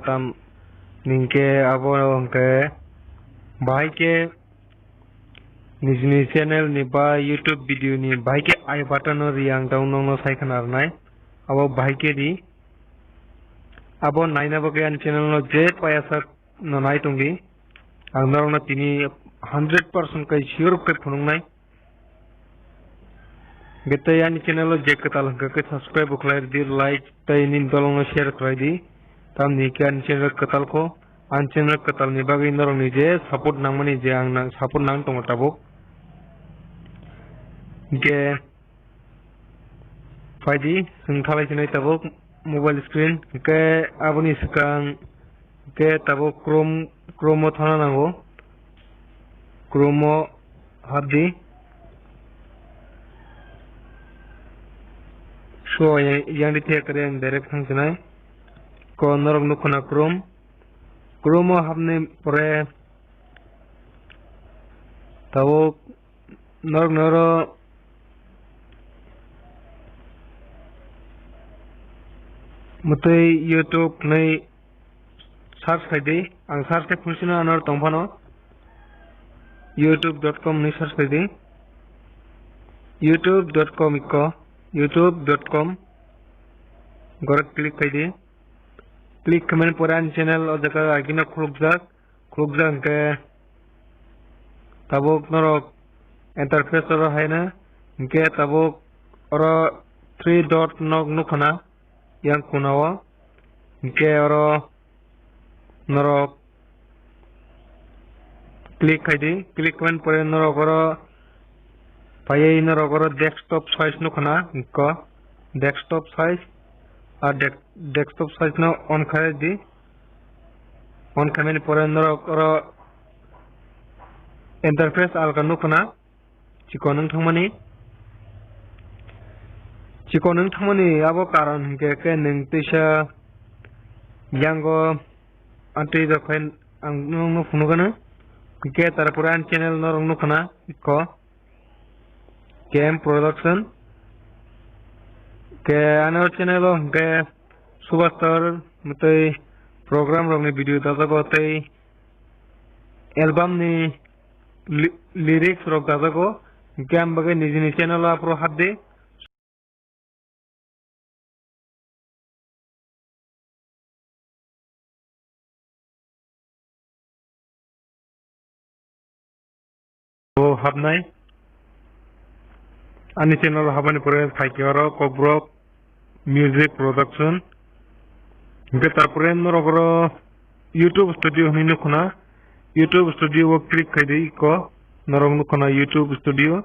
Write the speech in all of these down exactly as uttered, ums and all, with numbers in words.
Tam ningke abo hwnkhe bahai khe nijini channel ni ba YouTube video ni bahai khe I button no ri ang tamo nokno sai khna rwnai. Abo bahai khe di. Abo naina bagwi ani channel no je payasa no nai tongdi. Ang norokno tini hundred percent kai sure kai phunuknai. Hwnkhe tei ani channel o je kwtal hwnkhe khe subscribe bo khlai rwdi, like tei nini dolongno share khlai di. Tamni hwnkhe ani channel kwtal kho, ani channel kwtal ni bagwi norokni je support nangmani je ang nang support nang tongo tabuk. Hwnkhe phaidi, chwng thalai sinai tabuk mobile screen, hwnkhe aboni swkang hwnkhe tabuk Chrome, Chrome o thana nango, Chrome o habdi. So, yang di thek kare ang direct thang sinai. Ko norok nukho na Chrome. Chrome o habni pore tabuk norok noro mwtwi YouTube hwnwi search khai di. Ang search khai phunuknai, ano tong phano youtube dot com hwnwi search khai di. Youtube dot com ikko, youtube dot com gore click khai di. Click khaimani pore ani channel o jaga agino khulukjak. Khulukjak hwnkhe tabuk norok interface oro haino hwnkhe tabuk oro three dot nok nukho na yang kuna o, hwnkhe oro norok click khai di. Click khaimani pore norok oro phaiwi norok oro desktop size nukho na, ikko desktop size, a dek-, desktop size no on khai di. On khaimani pore norok oro interface alka nukho na, chikon wng thangmani. Chikon wng thangmani abo karon hwnkhe khe nwng teisa yango antwi rok khai ang nokno phunukgano. Hwnkhe tarpore ani channel norok nukho na, ikko K M Production. Khe ano channel o hwnkhe Subastar mwtwi program rokni video dajago tei album ni ly-, lyrics rok dajago. Hwnkhe ang bagwi nijini channel o aphuru hapdi. O habnai. Ani channel o habani pore phaikhe oro Kokborok Music Production. Hwnkhe tarpore norok oro YouTube Studio hwnwi nukho na. YouTube Studio o click khai di ikko. Norok nukho na YouTube Studio.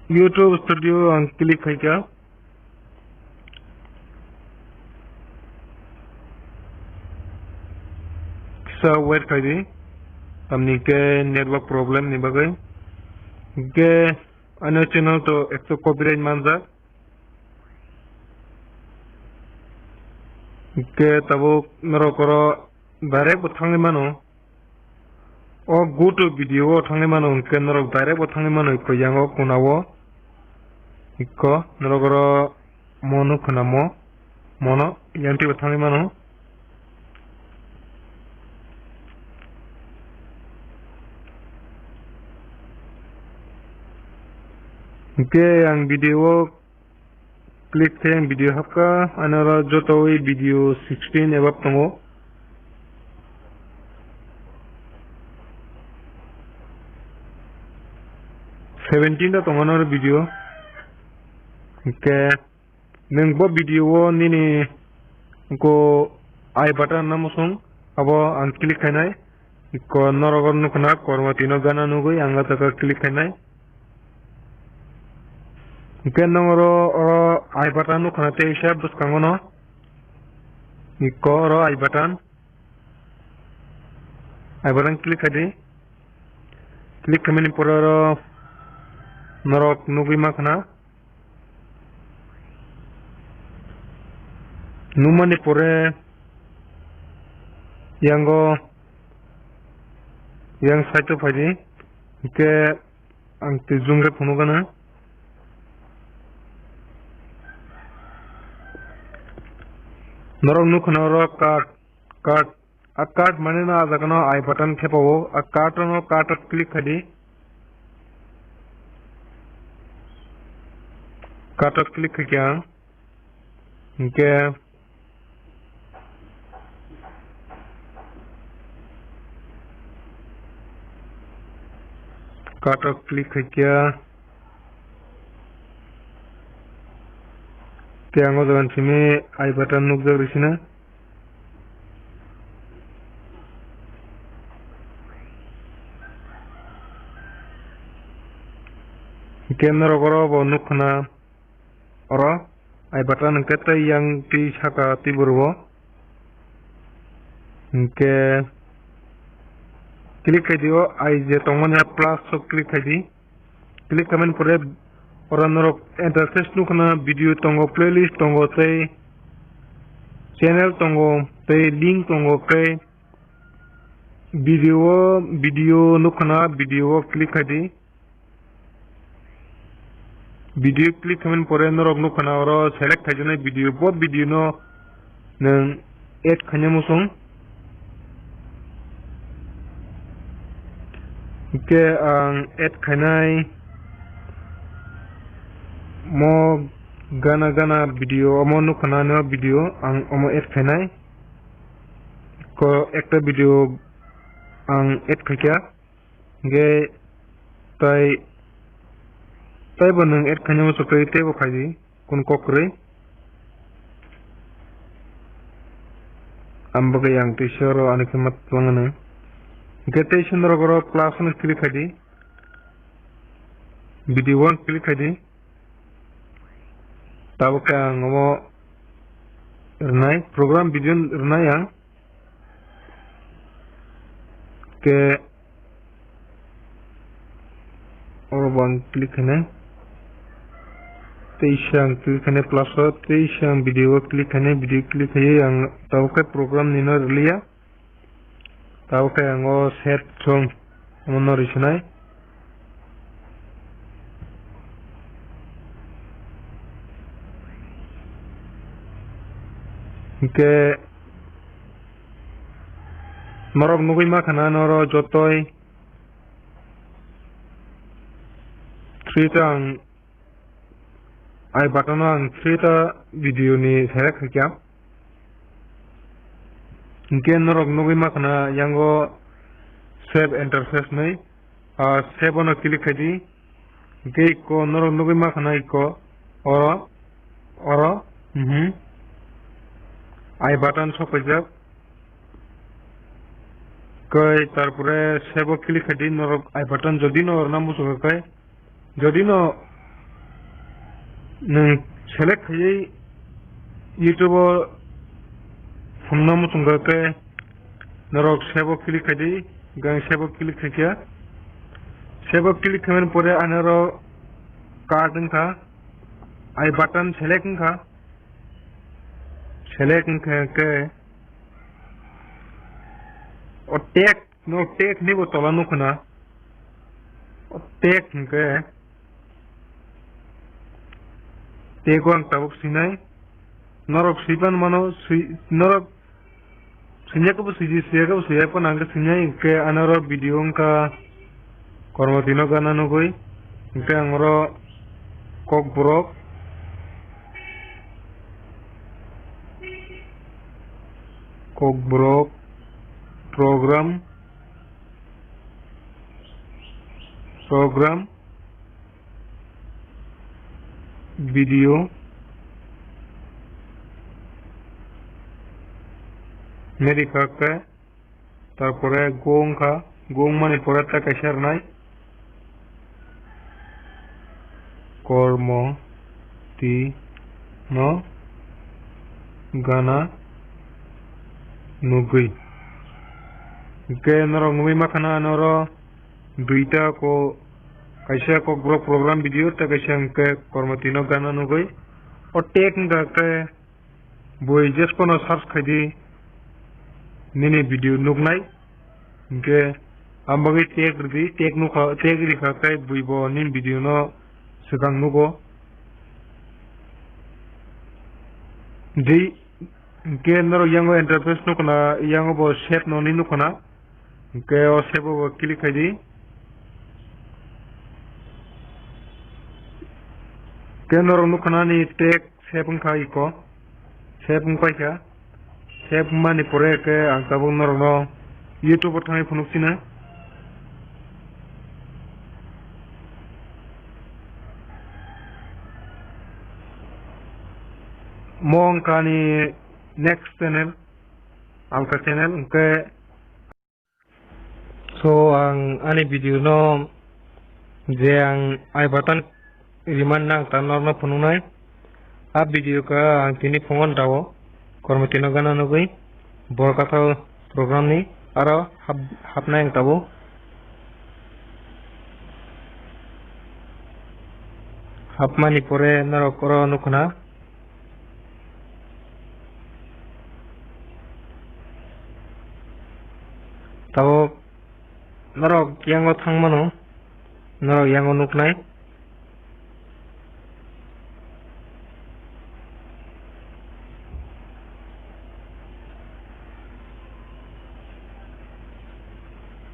YouTube Studio ang click khai kha. Kisa wait khai di. Tamni ke network problem ni bagwi. Hwnkhe ano channel to ekso copyright manjak. Hwnkhe tabuk norok oro direct bo thangwi mano. O go to video o thangwi mano, hwnkhe norok direct bo thangwi mano, ikko yang o kuna o. Ikko norok oro mo nukho na mo, mono yang twi bo thangwi mano. Hwnkhe ang video o click khe ang video hapkha, ano oro joto wi video sixteen above tongo. Seventeen ta tongo ano oro video. Hwnkhe nwng bo video o nini ko I button no musung abo ang click khainai. Ikko norok oro nukha na kormo tino gana nugwi ang o jaga click khainai. Hwnkhe norok oro, oro I button nukha na teisa bwskango no. Ikko oro I button. I button click khai di. Click khaimani pore oro norok nugwi mankha na. Nukmani pore yango yang side o phaidi, hwnkhe ang twi zoom khe phunukgana. Norok nukha na oro card, card, a card mane no a jaga no I button thepa o, a card no card o click khai di. Card o click khai khe ang. Hingke card o click khai khe. Tei ang o jaga ni simi I button nukjak rw sino. Hingke norok oro bo nukha na oro I button hingke tei yang twi saka twi bwrwi o. Hingke click khai di o, I je tongmani a plus o click khai di. Click khaimani pore oro norok interface nukha na, video tongo, playlist tongo, tei channel tongo, tei link tongo, tei video o, video nukha na, video o click khai di. Video click khaimani pore norok nukha na oro select khaijaknai video, bo video no nwng add khaina muchung. Hingke ang add khainai mo gana gana video, omo nukha na no video ang omo add khainai. Ko ekta video ang add khaikha. Hingke tai, taibo nwng add khaina muchung tei teibo khai di. Kun kok kwrwi. Ang bagwi ang tei sero ani khe ma twlangno. Hingke tei sundro goro plus no click khai di. Video one click khai di. Tabuk khe ang omo rwnai, program video rwnai ang. Ke oro bo ang click khainai. Teisa ang click khainai plus o, teisa ang video o click khainai, video click khaiwi ang tabuk khe program ni no rwliya. Tabuk khe ang o set song omo no rwsinai. Hingke norok nugwi ma khana noro jotoi three ta ang I button o ang three ta video ni select khaikha. Hingke norok nugwi ma khana yango save interface hinwi, ah, save o no click khai di. Hingke iko norok nugwi ma khana iko oro, oro, mhm. I button sok paijak. Kai tarpore save o click khai di, norok I button jodi no orna muchung kai. Jodi no nwng select khaiwi YouTube o phunukna muchung kha khe norok save o click khai di, gang save o click khai khe. Save o click khaimani pore ani oro card wngkha, I button select wngkha, select wngkha khe o tag No tag ni bo tola nukho na. O tag hwnkhe, tag o ang tabuk swinai. Norok swipan mano, swi-, norok swinai khe bo swidi, swiya khe bo swiya, phano hwnkhe swinai, hwnkhe ano oro video wngkha Kormoti no gana nugwi. Hwnkhe ang oro Kokborok, Kokborok program, program video, neri kha khe. Tarpore go wngkha, go wngmani pore tei kaisa rwnai, Kormoti no gana nugwi. Hwnkhe norok nugwi mankha na, ano oro duita ko, kaisa Kokborok program video tei kaisa hwnkhe Kormoti no gana nugwi. O tag wngkha khe, bui just phano search khai di, nini video nuknai. Hwnkhe ang bagwi tag rwdi, tag nukha, tag rikha khe bui bo nini video no swkang nugo. Jei Hwnkhe norok yango interface nukna, yango bo save noni nukna. Hwnkhe o save o bo click khai di. Hwnkhe norok nukna ni track save wngkha iko. Save wngpai kha. Save wngmani pore khe ang tabuk norokno YouTube o thangwi phunuk sina. Mo wngkha ani next channel, Alka channel, hwnkhe. So, ang ani video no je ang I button remind nang ta norno phunuknai. A video ka ang tini phungon tao, kormo tino gana nugui, bor kathal program ni aro hap-, hapnai ang tabo. Hapmani pore norok oro nukna. Tabuk norok yango thangmano, norok yango nuknai.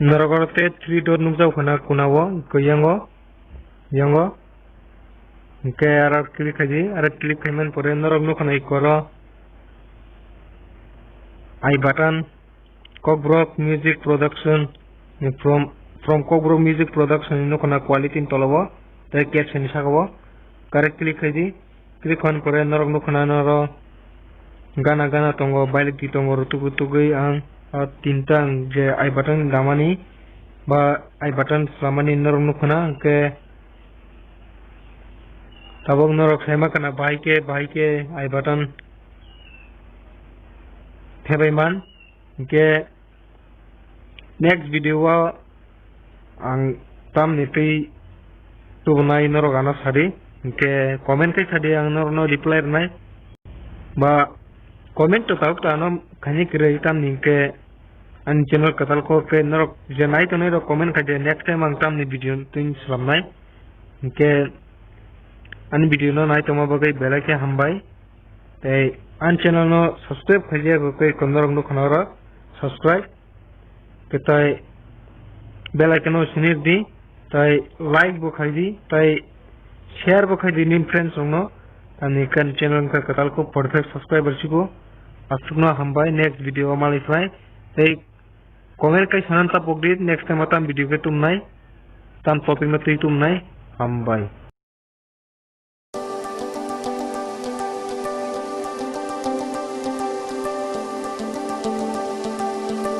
Norok oro tei three dot nukjak khna kuna o, koi yango. Yango. Hwnkhe aro click khai di, aro click khaimani pore norok nukha na ikko oro I button, Kokborok Music Production, from, from Kokborok Music Production ni nukha na quality ni tola o, tei caption ni saka o, correct click khai di. Click khaimani pore norok nukha na oro gana gana tongo, bailik di tongo, rutuk rutuk wi ang, ah, tinta ang je I button damani ba I button swlamani norok nukha na, hwnkhe tabuk norok saima khna bahai khe, bahai khe I button thebai man, hwnkhe next video o ang tamni twi tubunai norok ano sadi, hwnkhe comment khai sadi, ang norokno reply rwnai. Ba comment to tabuk ta ano khaini kwrwi, tamni hwnkhe ani channel kwtal kok khe norok je nai tongnai rok comment khai di, next time ang tamni video twi swlamnai. Hwnkhe ani video no nai tongma bagwi belai khe hambai. Tei ani channel no subscribe khaijak rok tei kono rok nukha na oro subscribe. Tei bell icon no sini di, tei like bo khai di, tei share bo khai di nini friends rok no. Ani kan channel wngkha kwtal kok forty five subscriber sigo. Aswkno hambai, next video o malai phai. Tei comment kai sanan ta pok di, next time o tam video khe tumnai, tam topic no twi tumnai. Hambai.